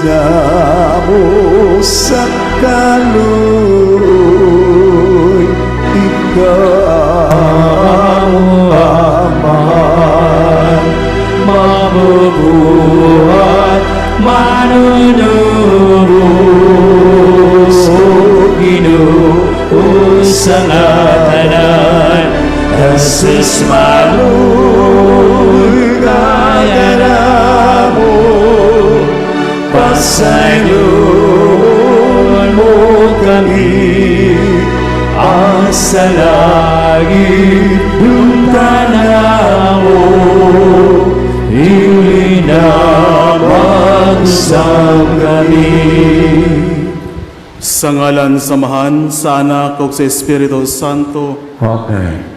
Namo sa kaluoy. Ikaw ang Amahan, Mabubuhat, manunubos, O Ginoo sa nga tanan, Jesus, maluoy kaayo namo, pasayloan mo kami, ang sa langit dungtan namo, dili na mag-usab kami. Sa ngalan sa Amahan, sa Anak, ug sa Espiritu Santo. Amen.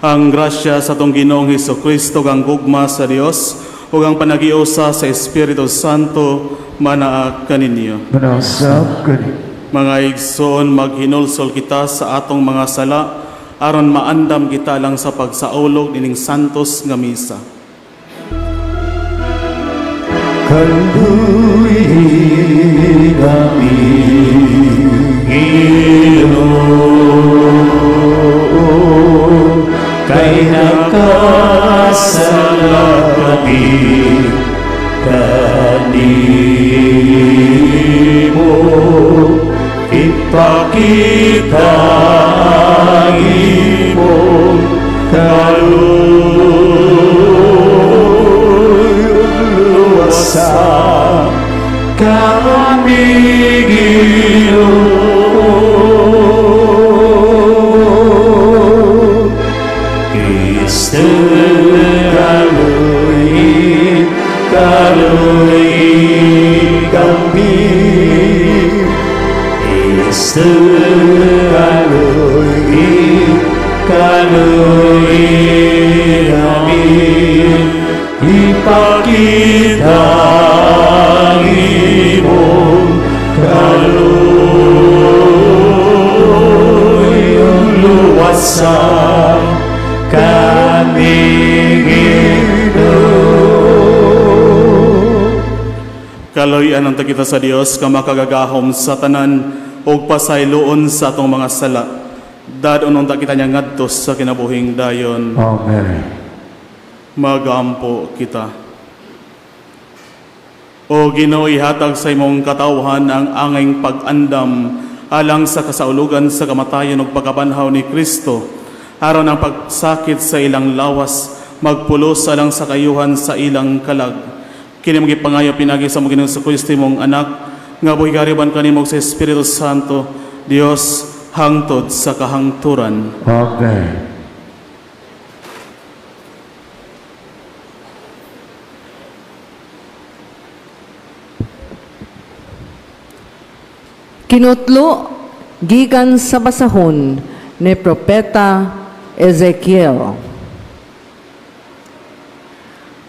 Ang grasya sa atong Ginoong Hesus Kristo, ang gugma sa Dios, ug ang panaghiusa sa Espiritu Santo manaa kaninyo. Manausab kani. Mga igsoon, maghinulsol kita sa atong mga sala aron maandam kita lang sa pagsaulog nining santos nga misa. Kaluoyi kami, Ginoo, kay nakasala kami kanimo. Ipakita ang imong kaluoy ug luwasa kami, Ginoo. Kristo, kaluoyi, kaluoyi kami. Kristo, kaluoyi, kaluoyi kami. Ipakita ang imong kaluoy ug luwasa kami, Ginoo. Kaluoyan unta kita sa Dios nga makagagahom sa tanan ug pasayloon sa atong mga sala. Dad-on unta kita niya ngadto sa kinabuhing dayon. Amen. Magampo kita. O Ginoo, ihatag sa imong katawhan ang angayng pag-andam alang sa kasaulugan sa kamatayon ug pagkabanhaw ni Kristo, aron ang pagsakit sa ilang lawas magpulos alang sa kayuhan sa ilang kalag. Kini among gipangayo pinaagi sa among Ginoong Kristo, imong anak, nga buhi gahari uban kanimo sa Espiritu Santo, Dios hangtod sa kahangturan. Amen. Kinutlo gikan sa basahon ni Propeta Ezekiel.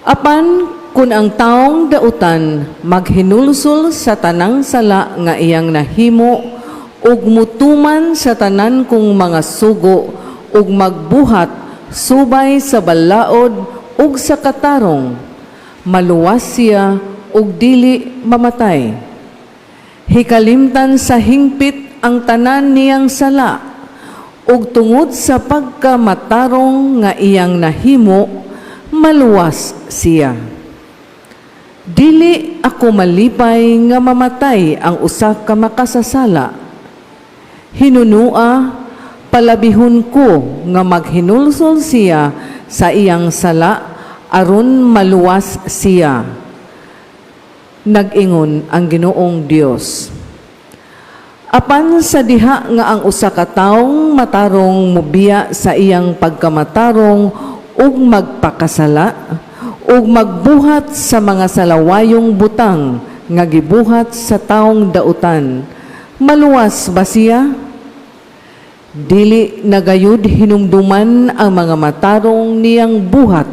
Apan kun ang taong dautan maghinulsol sa tanang sala nga iyang nahimo ug mutuman sa tanan kong mga sugo ug magbuhat subay sa balaod ug sa katarong, maluwas siya ug dili mamatay. Hikalimtan sa hingpit ang tanan niyang sala ug tungod sa pagkamatarong nga iyang nahimo, maluwas siya. Dili ako malipay nga mamatay ang usa ka makasasala. Hinunua, palabihon ko nga maghinulsol siya sa iyang sala aron maluwas siya. Nag-ingon ang Ginoong Dios. Apan sa diha nga ang usa ka taong matarong mubiya sa iyang pagkamatarong ug magpakasala ug magbuhat sa mga salawayong butang nga gibuhat sa taong dautan, maluwas ba siya? Dili na gayud hinumduman ang mga matarong niyang buhat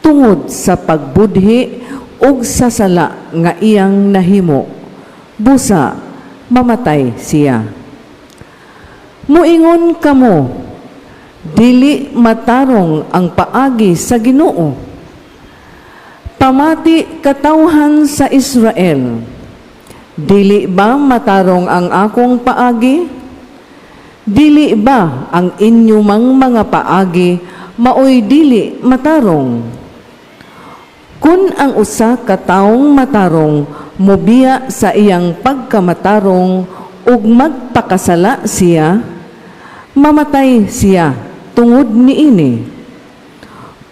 tungod sa pagbudhi ug sa sala nga iyang nahimo. Busa mamatay siya. Muingon kamo, "Dili matarong ang paagi sa Ginoo." Pamati, katawhan sa Israel. Dili ba matarong ang akong paagi? Dili ba ang inyo mang mga paagi maoy dili matarong? Kun ang usa ka taong matarong mobiya sa iyang pagkamatarong ug magpakasala siya, mamatay siya tungod niini.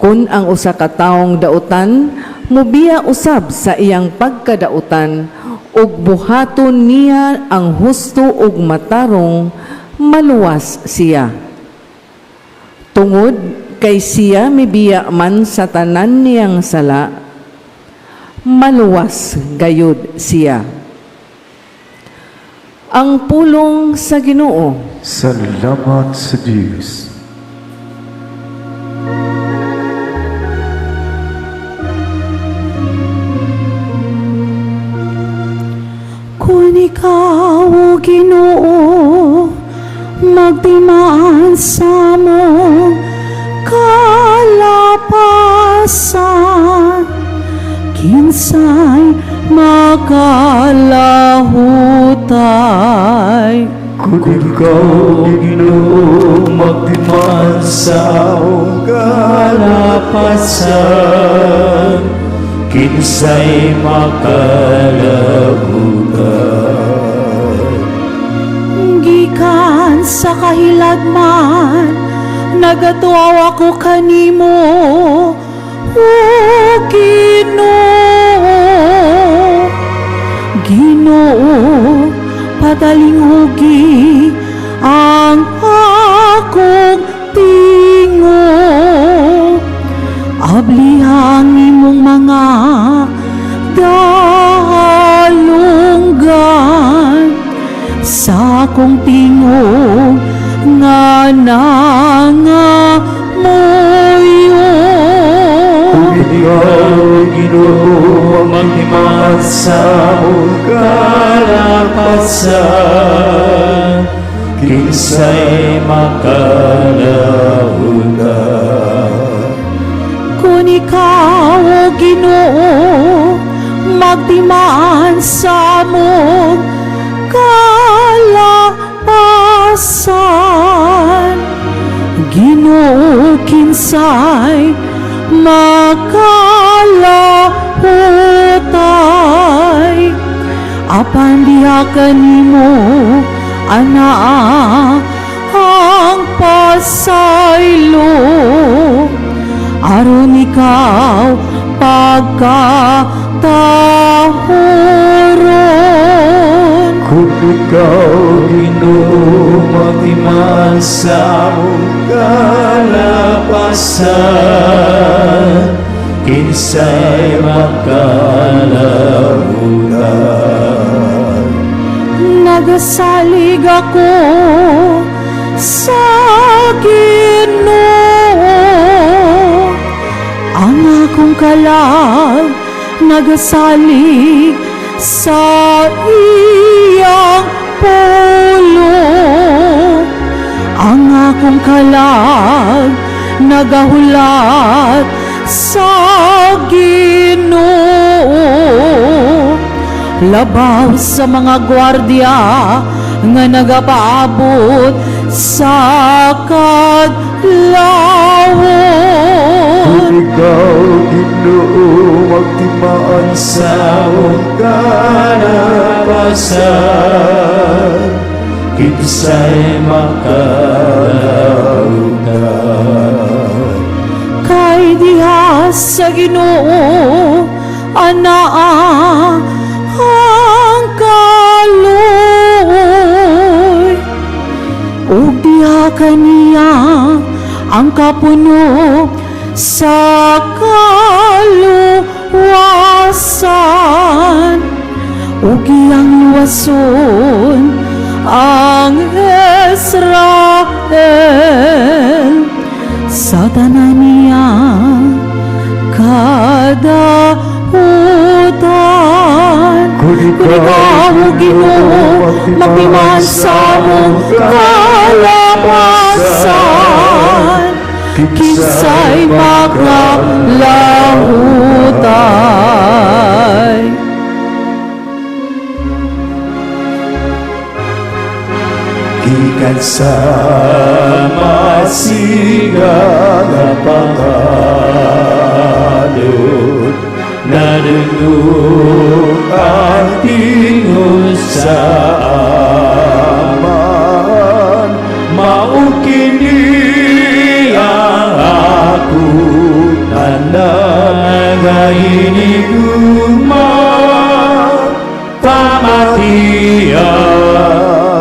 Kun ang usa ka taong dautan mobiya usab sa iyang pagkadautan ug buhaton niya ang husto ug matarong, maluwas siya. Tungod kay siya mibiya man sa tanan niyang sala, maluwas gayud siya. Ang pulong sa Ginoo. Salamat sa Diyos. Kung ikaw, O Ginoo, magtimaan sa among kalapasan, kinsay makalahutay? Kung ikaw, Ginoo, magtimaan sa among kalapasan, kinsay makalabutan? Gikan sa kahiladman, nagatuaw ako kanimo, O Ginoo. Ginoo, patalinghugi ang akong tingog. Ablihang imong mga dalunggan sa akong tingog nga nangamuyo. Kung ikaw, Ginoo, magtimaan sa among kalapasan, kinsay makalabutan? Kung ikaw, O Ginoo, magtimaan sa among kalapasan, Ginoo, kinsay makalahutay? Apan diha kanimo anaa ang pasaylo, aron ikaw pagkatahuron. Kung ikaw, Ginoo, magtimaan sa among kalapasan, kinsay makalabutan? Nagasalig ako sa Ginoo, ang akong kalag nagasalig sa iyang pulong. Ang akong kalag nagahulat sa Ginoo, labaw sa mga gwardiya nga nagapaabot sa kadlawon. Kung ikaw, Ginoo, magtimaan sa among kalapasan, kinsay makalabutan? Kay diha sa Ginoo anaa ang kaluoy, ug diha kaniya ang kapuno sa kaluwasan, ug iyang luwason ang Israel sa tanan niya kadautan. Kung Kung ikaw, O Ginoo, magtimaan sa among kalapasan, kinsay makalahutay? Gikan sa masiga nga panganod, nadungog ang tingog sa Amahan. Mao kini ang akong Anak nga hinigugma, pamatia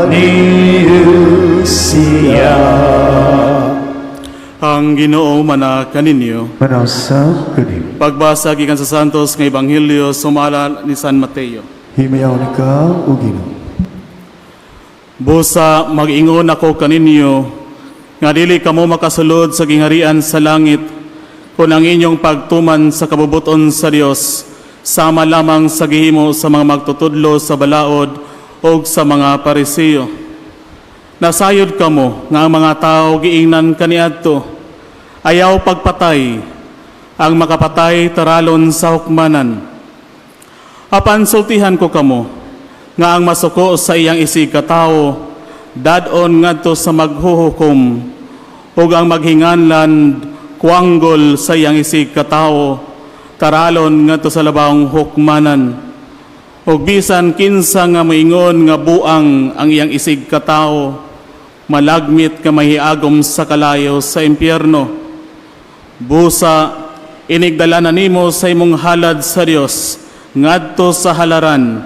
ninyo siya. Ang Ginoo mana kaninyo. Manasab kanimo. Pagbasa gikan sa Santos nga Ebanghelyo sumala ni San Mateo. Himayaon ikaw, O Ginoo. Busa mag-ingon ako kaninyo nga dili kamo makasulod sa gingharian sa langit kung ang inyong pagtuman sa kabubuton sa Dios sama lamang sa gihimo sa mga magtutudlo sa balaod o sa mga Pariseo. Nasayod kamo nga ang mga tao giingnan kaniadto, "Ayaw pagpatay, ang makapatay taralon sa hukmanan." Apan sultihan ko kamo nga ang masuko sa iyang isig katawo dad-on ngadto sa maghuhukom, ug ang maghinganlan kuanggol sa iyang isig katawo taralon ngadto sa labawng hukmanan. Ug bisan kinsa nga moingon nga buang ang iyang isig katawo, malagmit nga mahiagom sa kalayo sa impyerno. Busa inigdala na nimo sa imong halad sa Dios ngadto sa halaran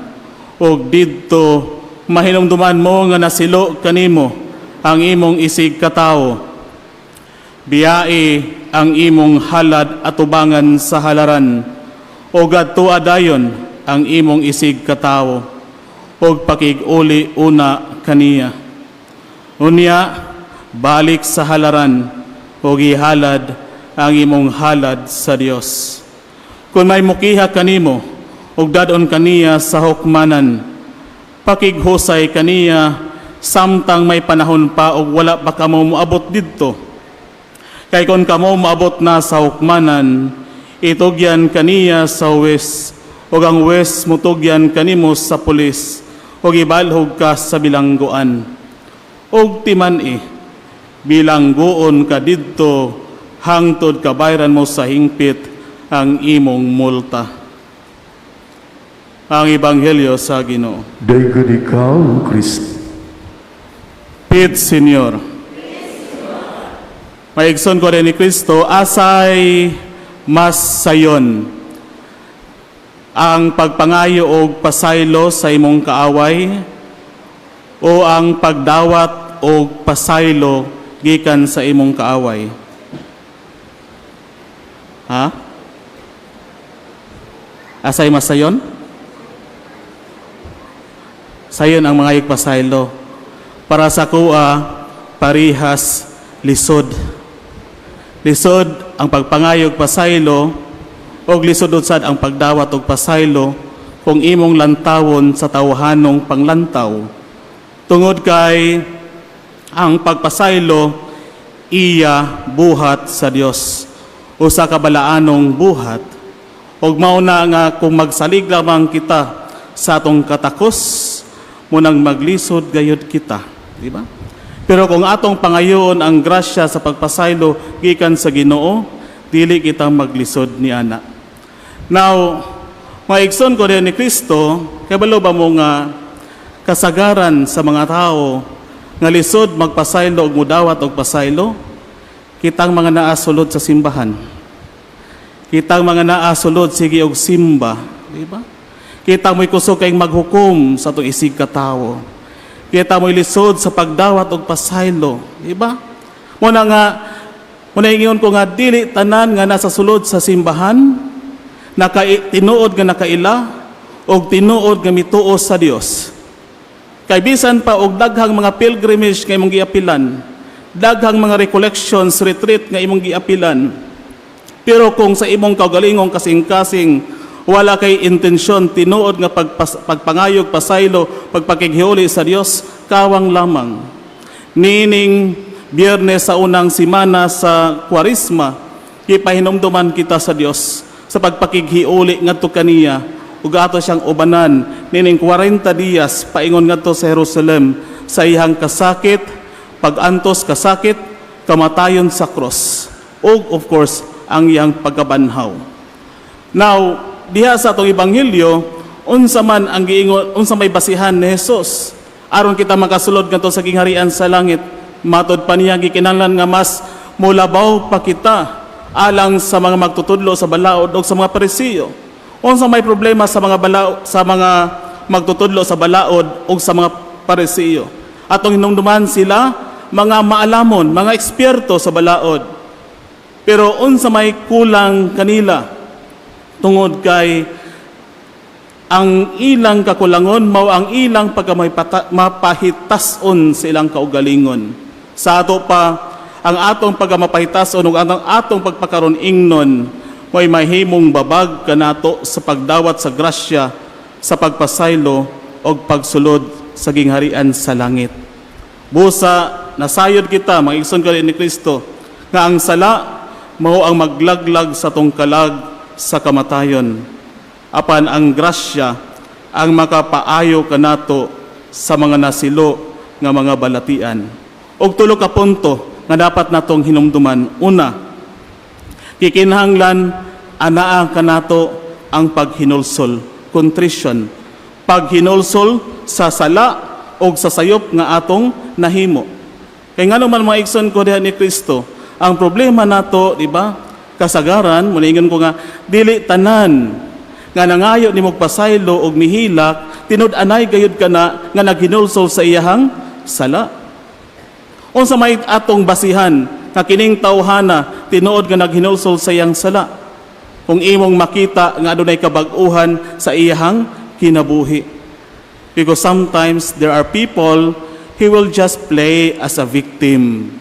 ug didto mahinumduman mo nga nasilo kanimo ang imong isig katawo, biyai ang imong halad atubangan sa halaran ug adtoa dayon ang imong isig katawo ug pakig-uli una kaniya. Unya balik sa halaran ug ihalad ang imong halad sa Dios. Kung may mukiha kanimo ug dad-on kaniya sa hukmanan, pakighusay kaniya samtang may panahon pa ug wala pa kamo moabot didto. Kay kon kamo moabot na sa hukmanan, itugyan kaniya sa huwes, ug ang huwes mutugyan kanimo sa pulis, ug ibalhog ka sa bilangguan. Ug timan-i, bilangguon ka didto hangtod kabayran mo sa hingpit ang imong multa. Ang Ebanghelyo sa Ginoo. Daghang ikaw, Kristo. Pit Señor. Maigsoon ko rin ni Kristo, asay mas sayon ang pagpangayo og pasaylo sa imong kaaway o ang pagdawat og pasaylo gikan sa imong kaaway? Ha? Asay mas sayon? Sayon ang mga pasaylo. Para sa akoa, parihas lisod. Lisod ang pagpangayog pasaylo og lisod sad ang pagdawat og pasaylo kung imong lantawon sa tawhanong panglantaw. Tungod kay ang pagpasaylo iya buhat sa Dios, usa ka balaanong buhat. Ug mao na nga kung magsalig lamang kita sa atong katakos, munang maglisod gayud kita, di ba? Pero kung atong pangayoon ang grasya sa pagpasaylo gikan sa Ginoo, dili kita maglisod ni ana. Now, maigsoon ko din ni Kristo, kabalo ba mo nga kasagaran sa mga tao nga lisod magpasaylo og mudawat og pasaylo? Kitang mga naa sulod sa simbahan. Kitang mga naa sulod sige og simba, di ba? Kita mo'y kusog kayong maghukom sa atong isig katawo. Kita mo'y lisod sa pagdawat og pasaylo, di ba? Muna nga muna ingon ko nga dili tanan nga nasa sulod sa simbahan naka tinuod nga nakaila og tinuod nga mituo sa Dios. Kay bisan pa og daghang mga pilgrimage nga imong giapilan, daghang mga recollections, retreat nga imong giapilan, pero kung sa imong kaugalingong kasing-kasing wala kay intensyon tinuod nga pagpangayog pasaylo, pagpakighiuli sa Dios, kawang lamang. Nining Biyernes sa unang simana sa Kwaresma, gipahinumduman kita sa Dios sa pagpakighiuli ngadto kaniya ug ato siyang ubanan nining 40 dias paingon ngadto sa Jerusalem sa iyang kasakit. Pag-antos, kasakit, kamatayon sa cross. Ug of course, ang iyang pagkabanhaw. Now, diha sa atong ebanghelyo, unsa man ang giingon, unsa may basihan ni Jesus aron kita makasulod ngadto sa gingharian sa langit? Matod pa niya, gikinahanglan nga mas mulabaw pa kita alang sa mga magtutudlo sa balaod o sa mga Parisiyo. Unsa may problema sa mga magtutudlo sa balaod o sa mga Parisiyo? Atong hinumduman, sila mga maalamon, mga eksperto sa balaod. Pero unsa may kulang kanila? Tungod kay ang ilang kakulangon mao ang ilang pagkamapahitason sa ilang kaugalingon. Sa ato pa, ang atong pagkamapahitason ug ang atong pagpakaron ingnon mo'y mahimong babag kanato sa pagdawat sa grasya sa pagpasaylo og pagsulod sa gingharian sa langit. Busa nasayod kita, mga igsoon ko ni Kristo, nga ang sala mao ang maglaglag sa atong kalag sa kamatayon. Apan ang grasya ang makapaayo kanato sa mga nasilo nga mga balatian. Og tulo ka punto nga dapat natong hinumduman. Una, kikinahanglan anaa kanato ang paghinulsol, contrition. Paghinulsol sa sala og sa sayop nga atong nahimo. Kay ngano man, mga igsoon ko diha ni Kristo, ang problema nato, di ba? Kasagaran, mulingon ko nga dili tanan nga nangayo nimo pasaylo og mihilak, tinud-anay gayud kana nga naghinulsol sa iyahang sala. Unsa may atong basihan nga kining tawhana tinuod nga naghinulsol sa iyang sala? Kung imong makita nga adunay kabag-uhan sa iyahang kinabuhi. Because sometimes there are people he will just play as a victim.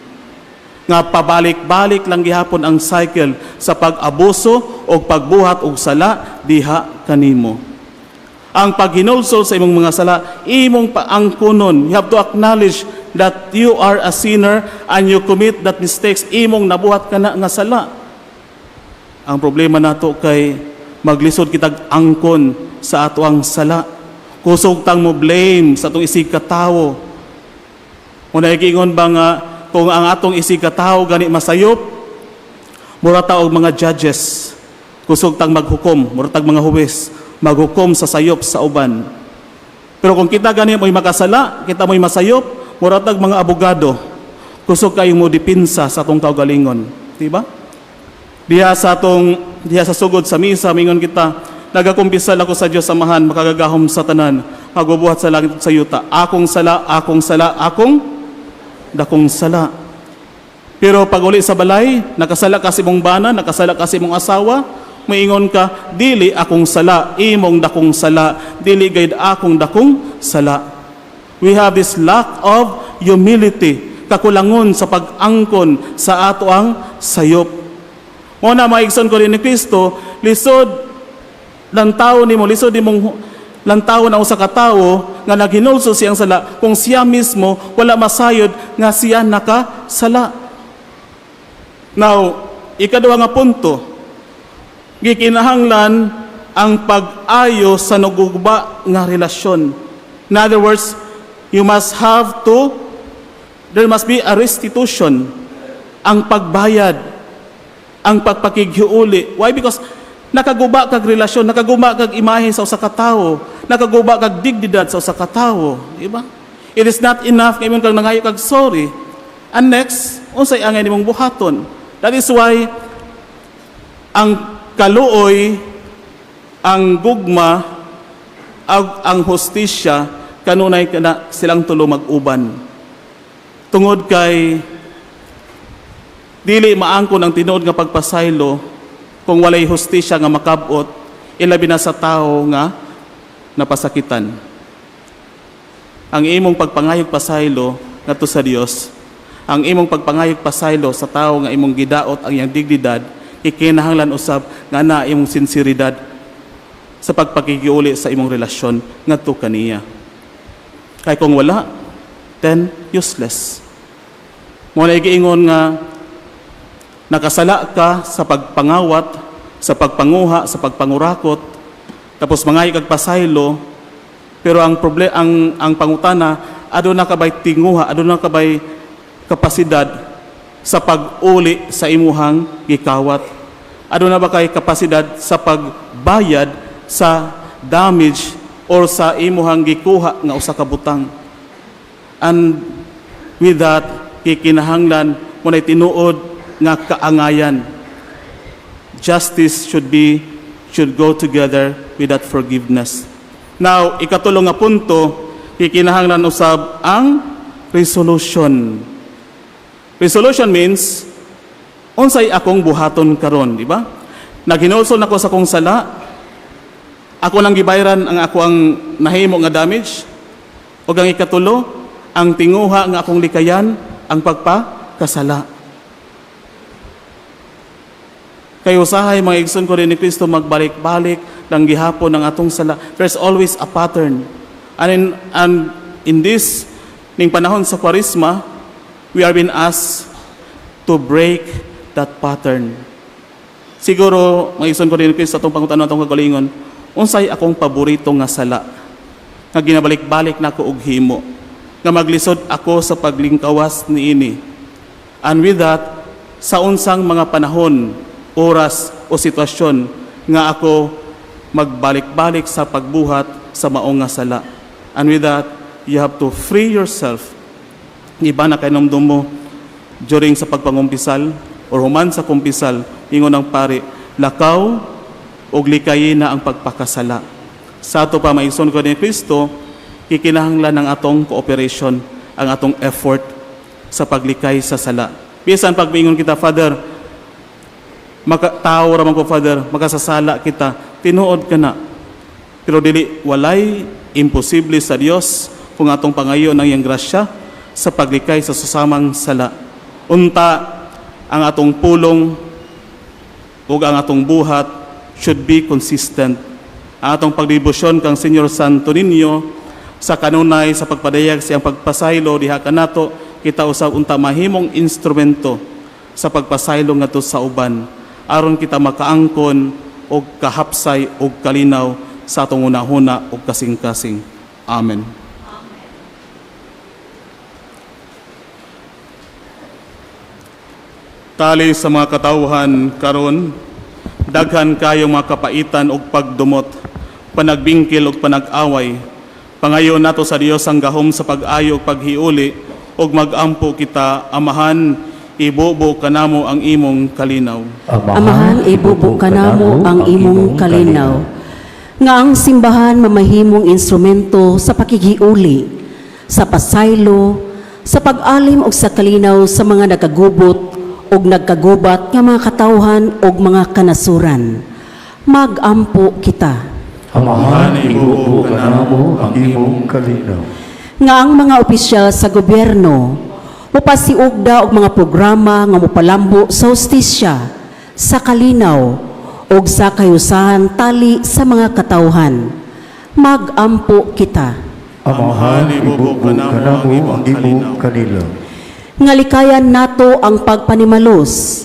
Nga pabalik-balik lang gihapon ang cycle sa pag-abuso o pagbuhat og sala diha kanimo. Ang paghinulsol sa imong mga sala, imong paangkunon. You have to acknowledge that you are a sinner and you commit that mistakes. Imong nabuhat kana nga sala. Ang problema nato kay maglisod kitag angkon sa ato ang sala. Kusog tang mo blame sa atong isig katawo. Una, giingon ba nga kung ang atong isig katawo gani masayop, mura ta og mga judges. Kusog tang maghukom, mura tag mga huwes, maghukom sa sayop sa uban. Pero kung kita gani mo'y makasala, kita mo'y masayop, mura tag mga abogado. Kusog kayo mo dipinsa sa atong kaugalingon, di ba? Diha sa sugod sa misa, mingon kita, "Nagakumpisal ako sa Dios Amahan, makagagahom sa tanan, magbubuhat sa langit at sa yuta. Akong sala, akong sala, akong dakong sala." Pero pag uli sa balay, nakasala ka sa imong bana, nakasala ka sa imong asawa, maingon ka, "Dili akong sala, imong dakong sala, dili gayud akong dakong sala." We have this lack of humility, kakulangon sa pag-angkon sa ato ang sayop. Mao na, mga igsoon ko ni Kristo, lisod lantaw nimo, lisod nimong lantawon ang usa ka tawo nga naghinulsol siyang sala kung siya mismo wala masayod nga siya nakasala. Now, ikaduha nga punto, gikinahanglan ang pag-ayo sa naguba nga relasyon. In other words, you must have to, there must be a restitution, ang pagbayad, ang pagpakighiuli. Why? Because nakaguba kag relasyon, nakaguba kag imahe sa usa ka tawo, nakaguba kag dignidad sa usa ka tawo, di ba? It is not enough nga imong kang nangayo kag sorry. And next, unsay angay nimong buhaton? That is why ang kaluoy, ang gugma, ang hustisya kanunay kana silang tulo mag-uban. Tungod kay dili maangkon ang tinuod nga pagpasaylo kung walay hustisya nga makabot, ilabi na sa tawo nga napasakitan. Ang imong pagpangayog pasaylo ngadto sa Dios, ang imong pagpangayog pasaylo sa tawo nga imong gidaot ang iyang dignidad, ikinahanglan usab nga naa imong sinseridad sa pagpakigiuli sa imong relasyon ngadto kaniya. Kay kung wala, then useless. Mao na giingon nga nakasala ka sa pagpangawat, sa pagpanguha, sa pagpangurakot, tapos mangayo kag pasaylo, pero ang problem, ang pangutana, aduna ka bay tinguha, aduna ka bay kapasidad sa pag-uli sa imuhang gikawat? Aduna ba kay kapasidad sa pagbayad sa damage or sa imuhang gikuha nga usa ka butang? And with that, kikinahanglan mo na tinuod nga kaangayan. Justice should go together with that forgiveness. Now, ikatulo nga punto, kikinahanglan usab ang resolution. Resolution means unsay akong buhaton karon, di ba? Naghinulsol nako sa akong sala. Ako nang gibayran ang ako ang nahimo nga damage. Ug ang ikatulo, ang tinguha nga akong likayan ang pagpakasala. Kay usahay, mga igsoon ko ni Kristo, magbalik-balik lang gihapon ang atong sala. There's always a pattern. And in this ning panahon sa Kwaresma, we are being asked to break that pattern. Siguro, mga igsoon ko ni Kristo, atong pangutana atong kagalingon, unsay akong paborito nga sala nga ginabalik-balik nako og himo, nga maglisod ako sa paglingkawas niini? And with that, sa unsang mga panahon, oras o sitwasyon nga ako magbalik-balik sa pagbuhat sa maong nga sala? And with that, you have to free yourself. Iba na kahinumdom mo during sa pagpangumpisal or human sa kumpisal, ingon ang pari, "Lakaw og likayin na ang pagpakasala." Sa ato pa, mga igsoon ko ni Kristo, kikinahanglan ang atong cooperation, ang atong effort sa paglikay sa sala. Bisan pag miingon kita, "Father, maka, tao ra man ko, Father, makasasala kita." Tinuod ka na. Pero dili walay imposible sa Dios kung atong pangayo ng iyang grasya sa paglikay sa susamang sala. Unta ang atong pulong ug ang atong buhat should be consistent. Ang atong pagdebosyon kang Señor Santo Niño sa kanunay sa pagpadayag siyang pagpasaylo diha kanato, kita usab unta mahimong instrumento sa pagpasaylo ngadto sa uban aron kita makaangkon og kahapsay og kalinaw sa atong hunahuna ug kasing-kasing. Amen. Tali sa mga katawhan karon, daghan kayo mga kapaitan og pagdumot, panagbingkil og panag-away. Pangayo nato sa Dios ang gahom sa pag-ayo ug paghiuli ug mag-ampo kita. Amahan, ibubo kanamo ang imong kalinaw. Amahan, ibubo kanamo ang imong kalinaw. Nga ang simbahan mamahimong instrumento sa pakighiuli, sa pasaylo, sa pag-alim ug sa kalinaw sa mga nagkagubot ug nagkagubat nga mga katawhan ug mga kanasuran. Magampo kita. Amahan, ibubo kanamo ang imong kalinaw. Nga ang mga opisyal sa gobyerno mopasiugda og mga programa nga mopalambo sa hustisya, sa kalinaw ug sa kayusahan tali sa mga katawhan. Magampo kita. Amahan, ibubo kanamo ang imong kalinaw. Nga likayan nato ang pagpanimalos,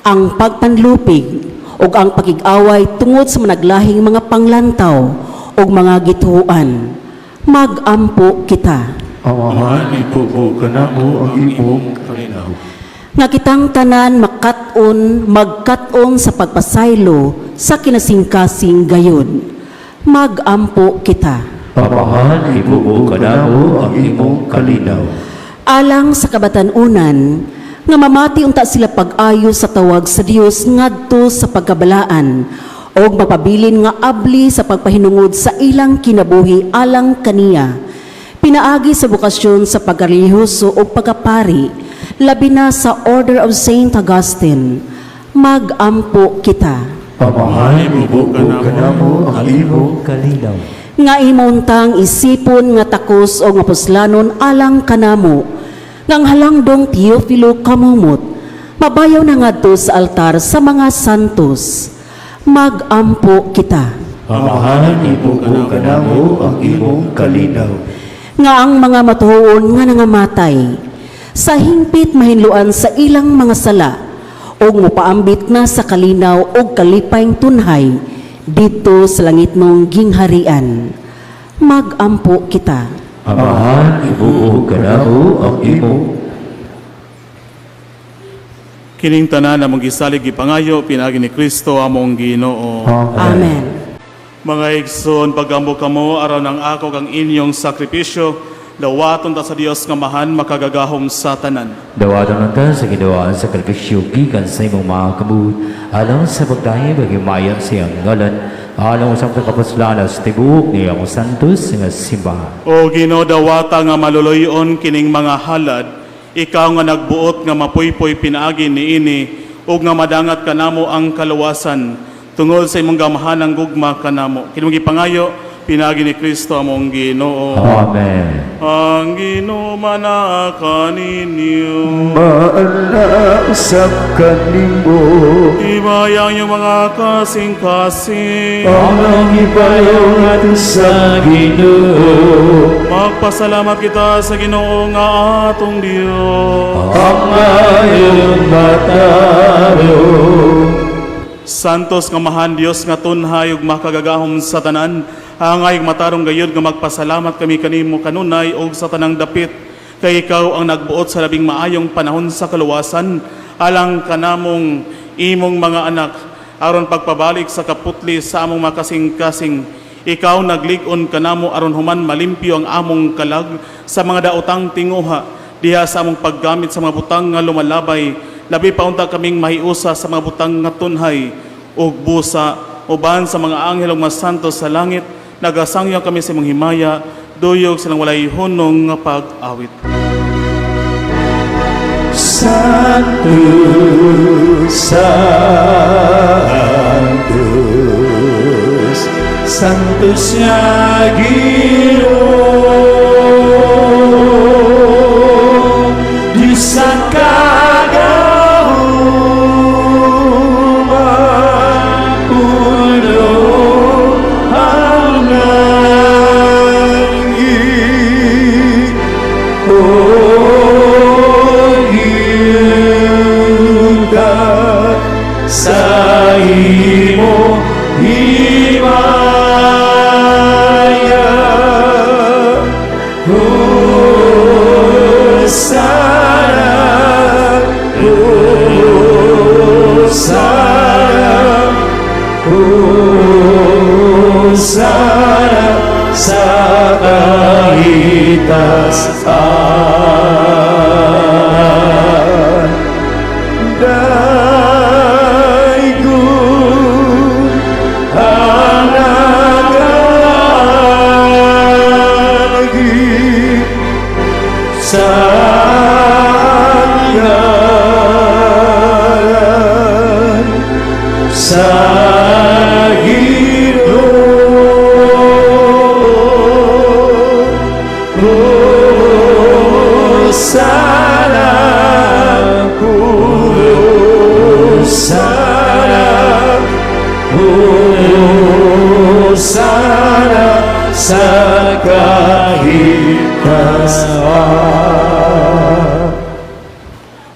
ang pagpanlupig ug ang pakig-away tungod sa managlahing mga panglantaw ug mga gituohan. Magampo kita. Amahan, ibubo kanamo ang imong kalinaw. Nga kitang tanan makat-on, magkat-on sa pagpasaylo sa kinasingkasing gayud. Magampo kita. Amahan, ibubo kanamo ang imong kalinaw. Alang sa kabatan-unan nga mamati unta sila pag-ayo sa tawag sa Dios ngadto sa pagkabalaan og mapabilin nga abli sa pagpahinungod sa ilang kinabuhi alang kaniya pinaagi sa bokasyon sa pagkarelihiyoso o pagkapari, labi na sa Order of Saint Augustine. Magampo kita. Amahan, ibubo kanamo ang imong kalinaw. Nga imuntang isipon nga takos o nga puslanon alang kanamo nga ang halangdong Teofilo Camomot mabayaw na ngadto sa altar sa mga santos. Magampo kita. Amahan, ibubo kanamo ang imong kalinaw. Nga ang mga matuon nga nangamatay sa hingpit mahinluan sa ilang mga sala ug mopaambit na sa kalinaw ug kalipayng tunhay didto sa langitnong gingharian. Magampo kita. Amahan, ibubo kanamo ang imong Kining tanan among gisalig gipangayo pinaagi ni Kristo among Ginoo. Amen. Mga igsoon, pagambo kamo aron ang ako kang inyong sakripisyo, dawaton ta sa Dios nga mahan makagagahom sa tanan. Dawaton unta sa Ginoo ang sakripisyo gikan sa imong mga kamot alang sa pagdayeg ug himaya sa iyang ngalan alang sa kapuslanan sa tibuok niyang santos nga simbahan. O Ginoo, dawata nga maluloyon kining mga halad, ikaw nga nagbuot nga mapuypoy pinaagi niini ug nga madangat kanamo ang kaluwasan tungod sa imong gamahanang gugma kanamo. Kini mong gipangayo pinaagi ni Kristo among Ginoo. Amen. Ang Ginoo manaa kaninyo. Maala usab kanimo. Ibaya ang inyong mga kasing-kasing. Ang ibayo sa Ginoo. Magpasalamat kita sa Ginoo nga atong Dios. Ang ayong mataro. Santos nga mahan Dios nga tunhay ug makagagahom sa tanan, angay matarong gayud nga magpasalamat kami kanimo kanunay ug sa tanang dapit, kay ikaw ang nagbuot sa labing maayong panahon sa kaluwasan alang kanamong imong mga anak aron pagpabalik sa kaputli sa among makasing-kasing. Ikaw naglig-on kanamo aron human malimpyo ang among kalag sa mga daotang tinguha diha sa among paggamit sa mga butang nga lumalabay. Labi pa unta kaming mahiusa sa mga butang nga tunhay ug busa uban sa mga anghel ug mga santo sa langit. Nagasangyo kami sa imong himaya, duyog silang walay hunong nga pag-awit. Santo, Santos, Santos nga Ginoo, Diyos sa kagahuman, puno ang langit. O yuta sa imo himaya. Hosana, Hosana, Hosana sa kahitasan. Daygon ang nagaagi sa ngalan sa Ginoo. Hosana, Hosana, Hosana sa kahitasan.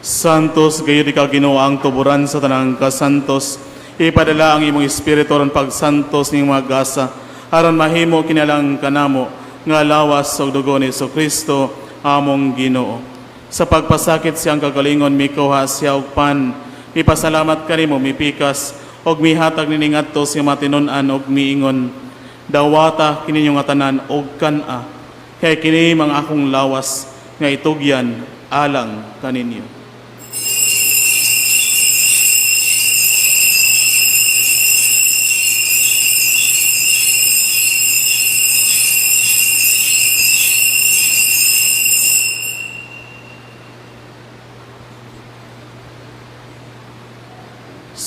Santos gayud ikaw Ginoo ang tuburan sa tanang kasantos. Ipadala ang imong espiritu aron pagsantos ning mga gasa aron mahimo kinalang kanamo nga lawas ug dugo ni Kristo among Ginoo. Sa pagpasakit siyang kagalingon mikuha siya og pan, mipasalamat kanimo mipikas og mihatag nining adto sa matinon-an og miingon, dawata kini nga tanan og kan-a, kay kini mga akong lawas nga itugyan alang kaninyo.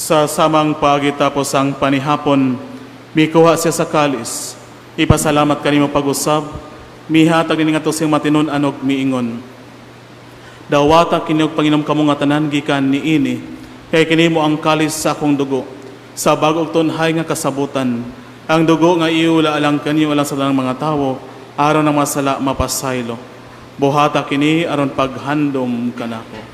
Sa samang pagi tapos ang panihapon, mikuha siya sa kalis. Ipasalamat kanimo pag-usab, mihatag ni nga siyang matinon-an og miingon. Dawata kini og panginom kamo nga tanan gikan niini, kay kini mo ang kalis sa akong dugo, sa bag-ong tunhay nga kasabutan. Ang dugo nga iula alang kaniyo alang sa tanang mga tawo, aron ang masala mapasaylo. Buhata kini aron paghandom kanako.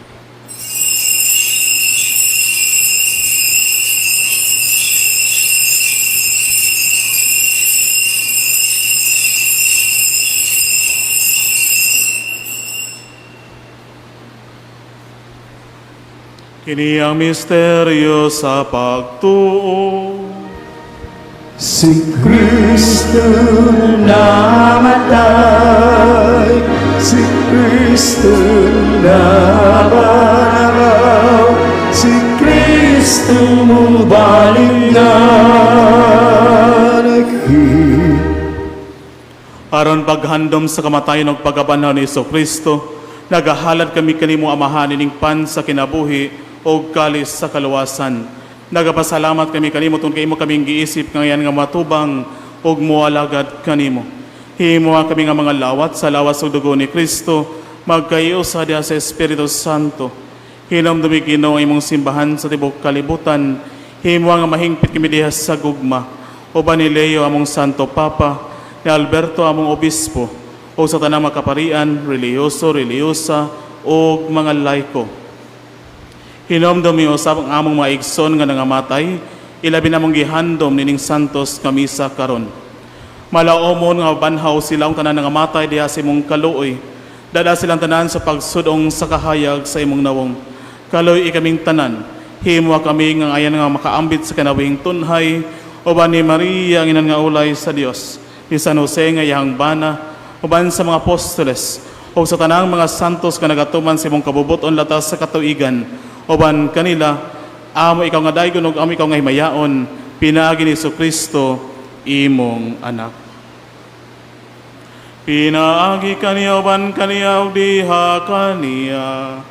Kini ang misteryo sa pagtuo. Si Kristo namatay, si Kristo nabanhaw, si Kristo mubalik na naghi. Aron paghandom sa kamatayon ug pagkabanhaw ni Kristo, nagahalad kami kanimo, Amahan, ining pan sa kinabuhi ug kalis sa kaluwasan. Nagapasalamat kami kanimo tungod kay imo kaming giisip ngayan nga matubang ug moalagad kanimo. Himoa kami nga mga lawat sa lawas ug dugo ni Kristo, magkaiusa diha sa Espiritu Santo. Hinumdumi, Ginoo, ang imong simbahan sa tibuok kalibutan. Himoa nga mahingpit kami diha sa gugma. Uban ni Leo among Santo Papa, ni Alberto among Obispo, o sa tanang makaparian, relihiyoso, relihiyosa, o mga laiko. Hinumdumi usab ang among mga igsoon nga nangamatay, ilabi namong gihandom nining santos nga misa karon. Malaomon nga banhaw sila ang tanan nangamatay diha sa imong kaluoy. Dad-a silang tanan sa pagsudong sa kahayag sa imong nawong. Kaluoy kaming tanan. Himoa kami nga ayan nga makaambit sa kinabuhing tunhay uban ni Maria ang inan nga ulay sa Dios. Ni San Jose nga iyang bana, uban sa mga apostoles o sa tanang mga santos nga nagatuman sa imong kabubuton latas sa katuigan. Uban kanila amo ikaw nga daygon ug amo ikaw nga himayaon pinaagi ni Kristo imong anak. Pinaagi kaniya, uban kaniya ug diha kaniya.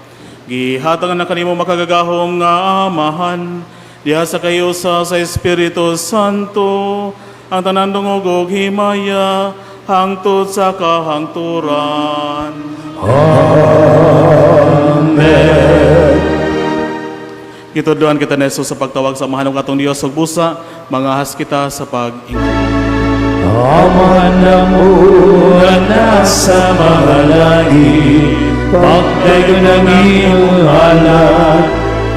Gihatag na kanimo makagagahom nga Amahan diha sa kayusa sa Espiritu Santo ang tanan dungog ug himaya hangtod sa kahangturan. Amen. Gitudloan kita ni Jesus sa pagtawag sa Amahan ug atong Dios ug busa mangahas kita sa pag-ingon. Amahan namo nga nasa mga langit, pagdayon ang imong ngalan,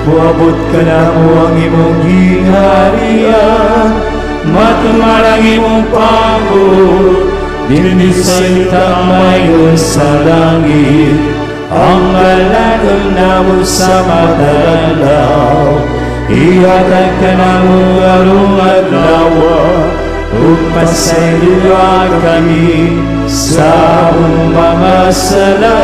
moabot kanamo ang imong gingharian, matuman ang imong pambuot, dinhi sa yuta mayon sa langit. Ang kalanon namo sa matag adlaw, ihatag kanamo karong adlaw, ug pasayloa kami sa among mga sala,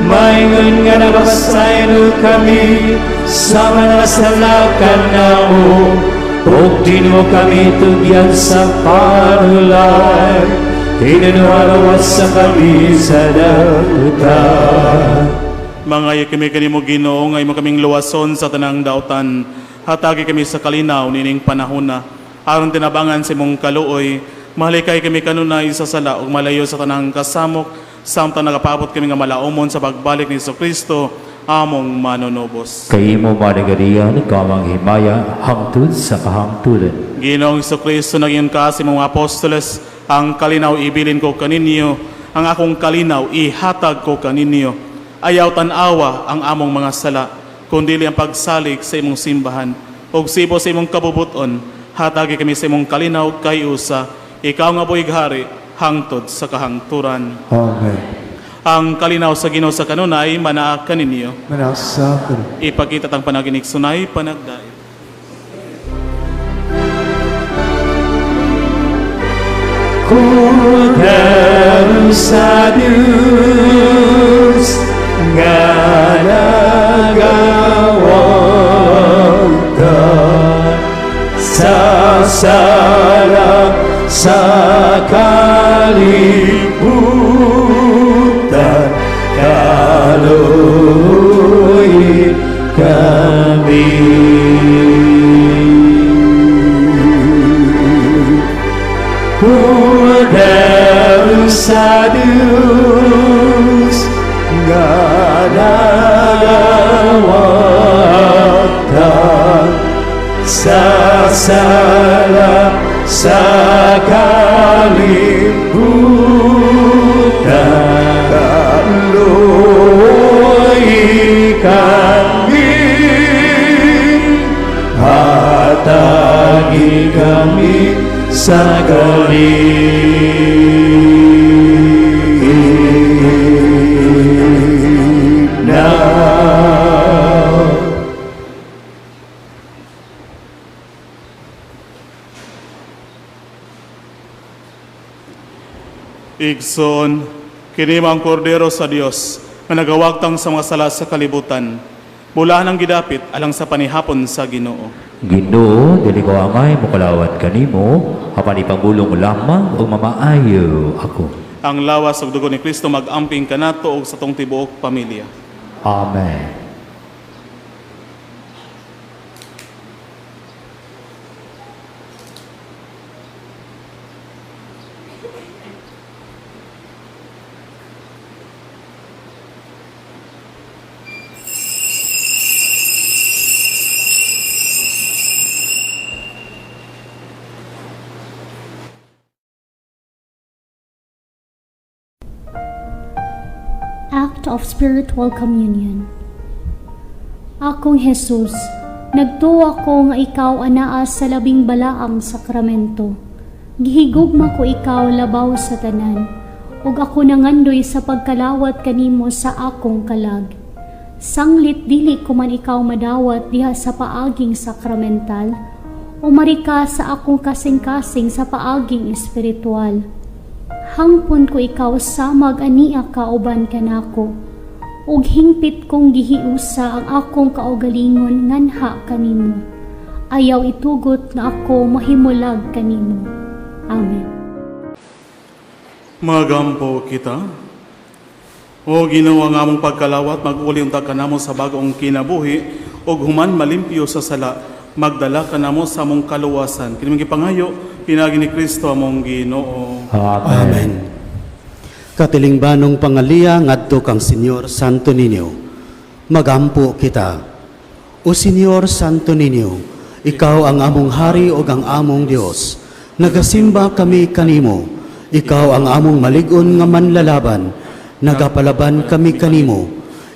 maingon nga nagapasaylo kami sa mga nasala kanamo, ug dili mo kami tugyan sa panulay, tinunuha sa kami sa dautan. Mangayo kami kanimo, Ginoo, nga imo kaming luwason sa tanang dautan. Hatagi kami sa kalinaw nining panahona. Aron tinabangan sa imong kaluoy, mahalikay kami kanunay sa sala ug malayo sa tanang kasamok samtang nagapaabot kami nga malaumon sa pagbalik ni Kristo among manunubos. Kay imo man ang garian, kamang himaya, hangtod sa kahangturan. Ginoong Kristo, nag-ingon ka sa imong mga apostoles, "Ang kalinaw ibilin ko kaninyo, ang akong kalinaw ihatag ko kaninyo. Ayaw tan-awa ang among mga sala, kundi ang pagsalig sa imong simbahan. Ug sibo sa imong kabubuton, hatagi kami sa imong kalinaw kay usa, ikaw nga buhi hari, hangtod sa kahangturan." Amen. Ang kalinaw sa Ginoo sa kanunay manaa kaninyo. Manasa kaniyo. Ipakita tang panaginigsunay, panagdait. Kordero sa Diyos nga nagawagtang sa sala sa kalibutan, kaluoyi kami. Kordero sa Diyos nga nagawagtang sa sala sa kalibutan, kaluoyi kami, hatagi kami sa kalinaw. Igsoon, kini ang kordero sa Dios nga nagawagtang sa mga sala sa kalibutan. Bulahan ang gidapit alang sa panihapon sa Ginoo. Ginoo, dili ko angay mokalawat kanimo, apan ipangulong lamang ug mamaayo ako. Ang lawas ug dugo ni Kristo mag-amping kanato ug sa tong tibuok pamilya. Amen. Act of Spiritual Communion. Akong Jesus, nagtuwa ko nga ikaw anaa sa labing balaang sakramento. Gihigugma ko ikaw labaw sa tanan, ug ako nangandoy sa pagkalawat kanimo sa akong kalag. Sanglit dili ko man ikaw madawat diha sa paaging sakramental, umari ka sa akong kasing-kasing sa paaging espiritual. Hangpon ko ikaw samag ania ka uban kanako. Ug hingpit kong gihiusa ang akong kaugalingon nganha kanimo. Ayaw itugot nga ako mahimulag kanimo. Amen. Magampo kita. O Ginoo, ang among pagkalawat, mag-uli unta kanamo sa bag-ong kinabuhi ug human malimpyo sa sala, magdala kanamo sa among kaluwasan. Kini gipangayo pinaagi ni Kristo among Ginoo. Amen. Amen. Katilingbanong pangaliya ngadto kang Senyor Santo Niño. Magampo kita. O Senyor Santo Niño, ikaw ang among hari ug ang among Dios. Nagasimba kami kanimo. Ikaw ang among malig-on nga manlalaban. Nagapalaban kami kanimo.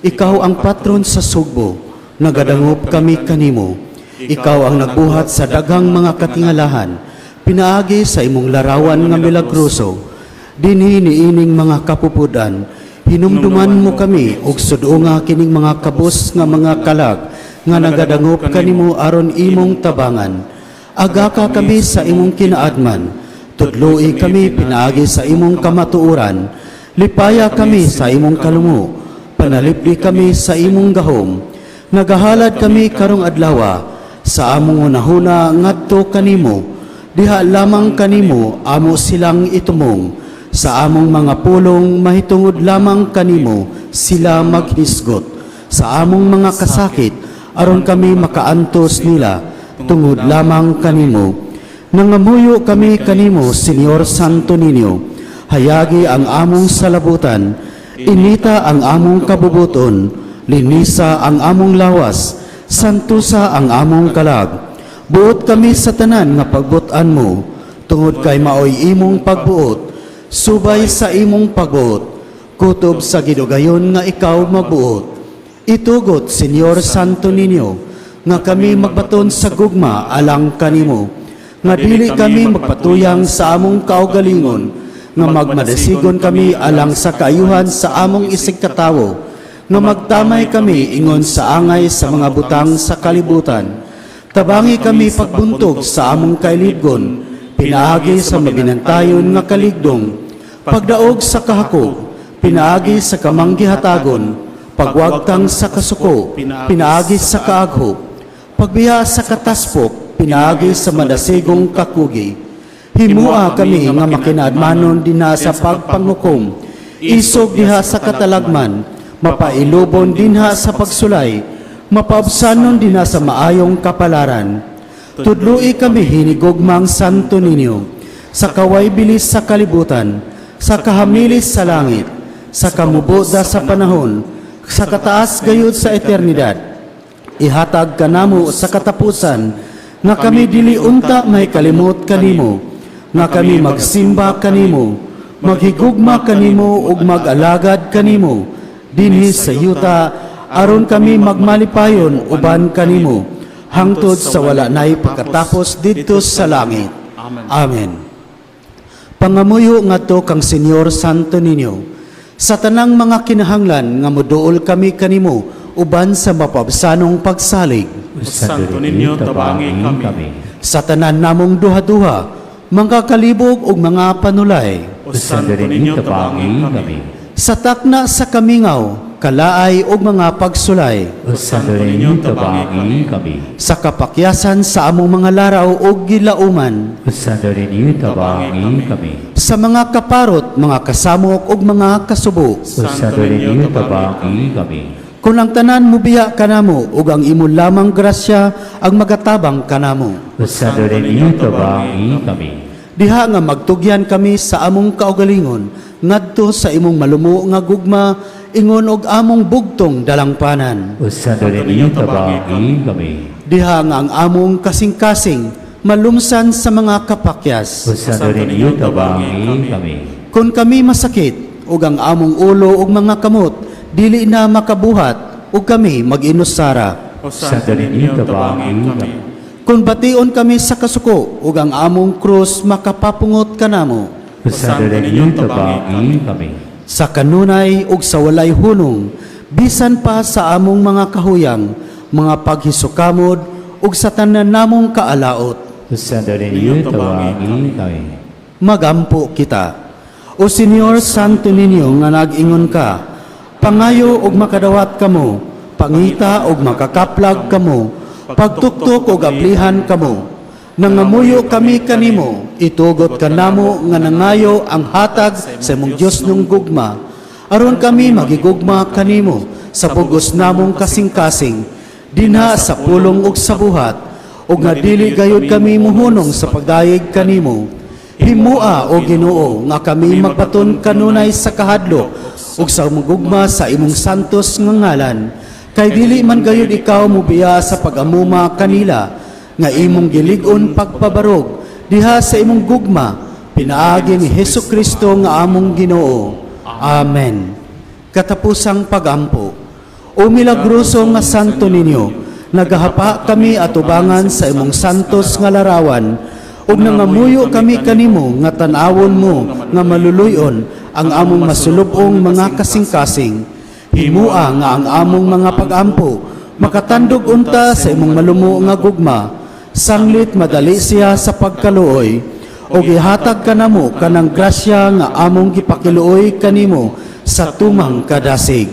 Ikaw ang patron sa Sugbo. Nagadangop kami kanimo. Ikaw ang nagbuhat sa daghang mga katingalahan. Pinaagi sa imong larawan nga milagroso. Dinhi niining mga kapupudan, hinumduman mo kami og sud-unga kining mga kabus nga mga kalag nga nagadangop kanimo aron imong tabangan. Agaka kami sa imong kinaadman, tudloi kami pinaagi sa imong kamatuoran, lipaya kami sa imong kalumo, panalipdi kami sa imong gahom. Nagahalad kami karong adlawa sa among hunahuna ngadto kanimo, diha lamang kanimo amo silang itumong. Sa among mga pulong mahitungod lamang kanimo sila maghisgot. Sa among mga kasakit aron kami makaantos nila tungod lamang kanimo. Nangamuyo kami kanimo, Senyor Santo Niño. Hayagi ang among salabutan, inita ang among kabubuton, linisa ang among lawas, santusa ang among kalag. Buot kami sa tanan nga pagbutan mo, tungod kay maoy imong pagbuot, subay sa imong pagbuot, kutob sa gidugayon nga ikaw magbuot. Itugot, Senyor Santo Niño, nga kami magbaton sa gugma alang kanimo, nga dili kami magpatuyang sa among kaugalingon, nga magmadasigon kami alang sa kaayuhan sa among isigkatawo, nga magtamay kami ingon sa angay sa mga butang sa kalibutan. Tabangi kami pagbuntog sa among kailibgon, pinaagi sa mabinantayon nga kaligdong, pagdaog sa kahakog, pinaagi sa kamanggihatagon, pagwagtang sa kasuko, pinaagi sa kaaghop, pagbiya sa kataspok, pinaagi sa madasigong kakugi. Himua kami nga makinaadmanon dinha sa pagpanghukom, isog diha sa katalagman, mapailubon dinha sa pagsulay, mapaubsanon dinha sa maayong kapalaran. Tudloi kami hinigugmang Santo Niño, sa kaway bilis sa kalibutan, sa kahamilis sa langit, sa kamuboda sa panahon, sa kataas gayud sa eternidad. Ihatag kanamo sa katapusan, nga kami dili unta may kalimot kanimo, nga kami magsimba kanimo, maghigugma kanimo ug mag-alagad kanimo, dinhi sa yuta, aron kami magmalipayon uban kanimo, hangtod sa wala nay pagkatapos didto sa langit. Amen. Amen. Pangamuyo ngadto kang Senyor Santo Niño, sa tanang mga kinahanglan nga moduol kami kanimo uban sa mapabsanong pagsalig. Santo Niño, tabangi kami. Sa tanan namong duha-duha, Mga kalibog ug mga panulay. O Santo Niño, tabangi kami. Sa takna sa kamingaw, kalaay ug mga pagsulay. O Santo Niño, tabangi kami. Sa kapakyasan sa among mga laraw ug gilauman. O Santo Niño, tabangi kami. Sa mga kaparot, mga kasamok ug mga kasubo. O Santo Niño, tabangi kami. Kung ang tanan mubiya kanamo ug ang imo lamang grasya ang magatabang kanamo. O Santo Niño, tabangi kami. Diha nga magtugyan kami sa among kaugalingon ngadto sa imong malumo nga gugma ingon og among bugtong dalangpanan. O Santo Niño, tabangi kami. Diha nga ang among kasing-kasing malumsan sa mga kapakyas. O Santo Niño, tabangi kami. Kung kami masakit ug ang among ulo ug mga kamot dili na makabuhat ug kami mag-inusara. O Santo Niño, tabangi kami. Kung bation kami sa kasuko ug ang among krus makapapungot kanamo. O Santo Niño, tabangi kami. Sa kanunay ug sa walay hunong, bisan pa sa among mga kahuyang, mga paghisukamod ug sa tanan namong kaalaot. O Santo Niño, tabangi kami. Magampo kita. O Senyor Santo Niño nga nag-ingon ka, pangayo ug makadawat kamo, pangita ug makakaplag kamo, pagtuktok ug ablihan kamo. Nangamuyo kami kanimo, itugot kanamo nga nangayo ang hatag sa imong Dios nung gugma. Aron kami magigugma kanimo sa bugos namong kasing-kasing, dinha sa pulong ug sa buhat, ug nga dili gayud kami muhunong sa pagdayeg kanimo. Himua, o Ginoo, nga kami magbaton kanunay sa kahadlok ug sa gugma sa imong santos nga ngalan. Kay dili man gayud ikaw mubiya sa pag-amuma kanila nga imong gilig-on pagpabarog diha sa imong gugma pinaagi ni Hesus Kristo nga among Ginoo. Amen. Katapusang pagampo. O milagroso nga Santo Niño, nagahapa kami atubangan sa imong santos nga larawan ug nangamuyo kami kanimo nga tan-awon mo nga maluluyon ang among masulub-ong mga kasing-kasing. Himua nga ang among mga pagampo makatandog unta sa imong malumo nga gugma, sanglit madali siya sa pagkaluoy, ug ihatag kanamo kanang grasya nga among gipakiluoy kanimo sa tumang kadasig.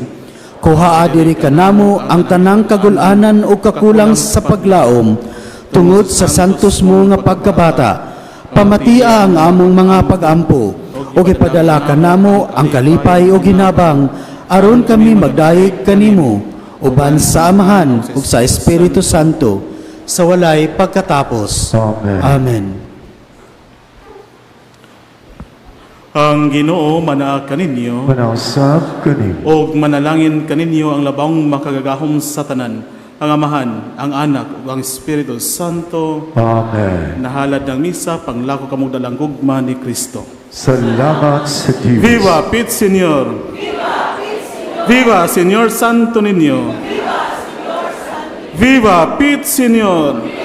Kuhaa diri kanamo ang tanang kagul-anan o kakulang sa paglaom tungod sa santos mo nga pagkabata. Pamatia ang among mga pagampo ug ipadala kanamo ang kalipay ug hinabang aron kami magdayeg kanimo uban sa Amahan ug sa Espiritu Santo sa walay pagkatapos. Amen. Amen. Ang Ginoo manaa kaninyo Manausap kanimo. og manalangin kaninyo ang labang makagagahom sa tanan, ang Amahan, ang Anak ug ang Espiritu Santo. Amen. Nahalad ng misa, panglako kamong dalang gugma ni Kristo. Salamat sa Diyos. Viva Pit Señor! Viva Señor Santo Niño! Viva Pit Señor!